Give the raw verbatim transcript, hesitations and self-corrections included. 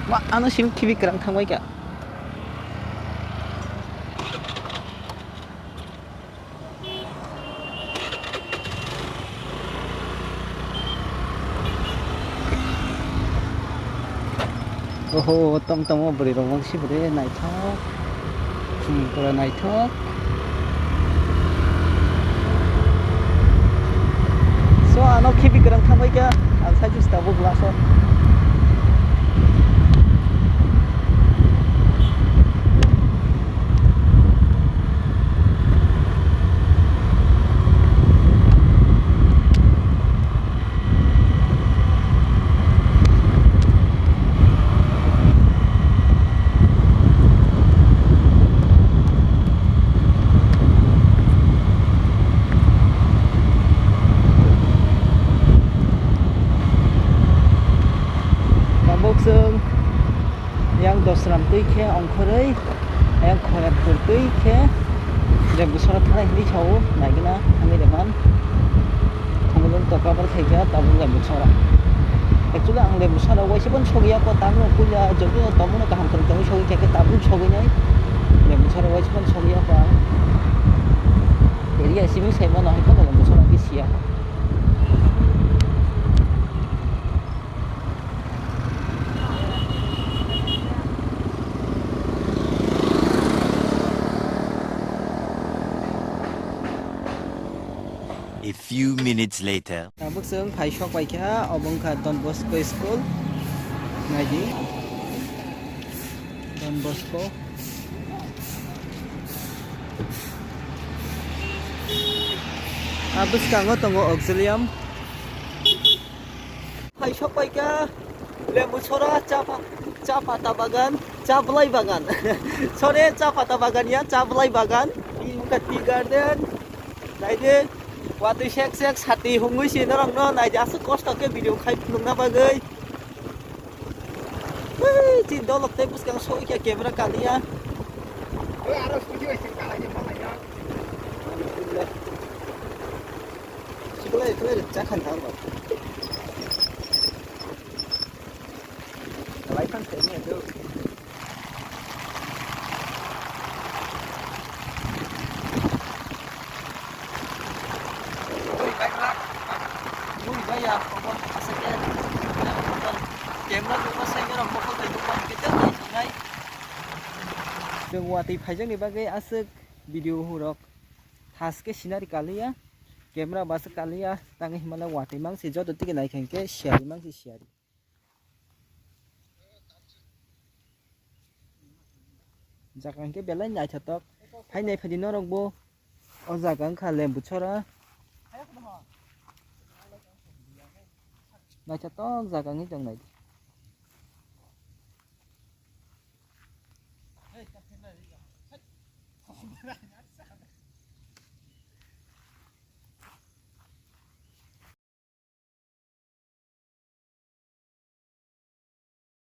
Ma, ano simi khibi kwrang thangbai kha. Oho, tong tong o bwrwi rok wngsi bwrwi naithok. Hmm, pura naithok. So, ano khibi kwrang thangbai kha, ang sai jis tabuk glass o. Tabuk chwng yang Dosram twi khe ongkhorwi, yang Khoyatpur twi khe Lembusora thanai hinwi sao, naigwna thangwi rwman. Thumulwng tokra bar khaikha tabuk Lembusora. Actually ang Lembusora waisa phano sogwi ya kho, tabukno puila joto tongmano kaham kwrwng tongwi sogwi kha khe tabuk sogwi nai. Lembusora waisa phano sogwi ya kho ang. Area simi sai mano hai phano Lembusora khe siya. A few minutes later. Tabuk chwng phai sok pai kha, obo wngkha Don Bosco School. Naidi. Don Bosco. A bwskango tongo Auxilium. Phai sok pai kha Lembusora cha pa-, cha pata bagan, cha bwlai bagan. Sorry, cha pata bagan ya, cha bwlai bagan. Bini wngkha tea garden. Naidi, watwi sek sek sati hungwi si norokno naidi, aswk kosto khe video khai phunukna bagwi. Ui, chini dolok tei bwskang soi khe camera kaliya. Sikulai, kulai, chakhan thang ba. Lai thang thai ni do. Ui, bai rak. Ui, bai ya, obo asa khe. Camera ni bo sai rok bokol bai bokol khe jat nai sinai. Chwng watwi phaijakni bagwi aswk video hurok. Thas khe scenery kaliya, camera basa kaliya, tangwi himala watwi mangsi joto tigi naikha hinkhe siyari mangsi siyari. Jaga hinkhe belai naithotok. Phainai phaidi norokbo o jaga wngkha Lembusora. Naithotok jaga wngwi tong naidi.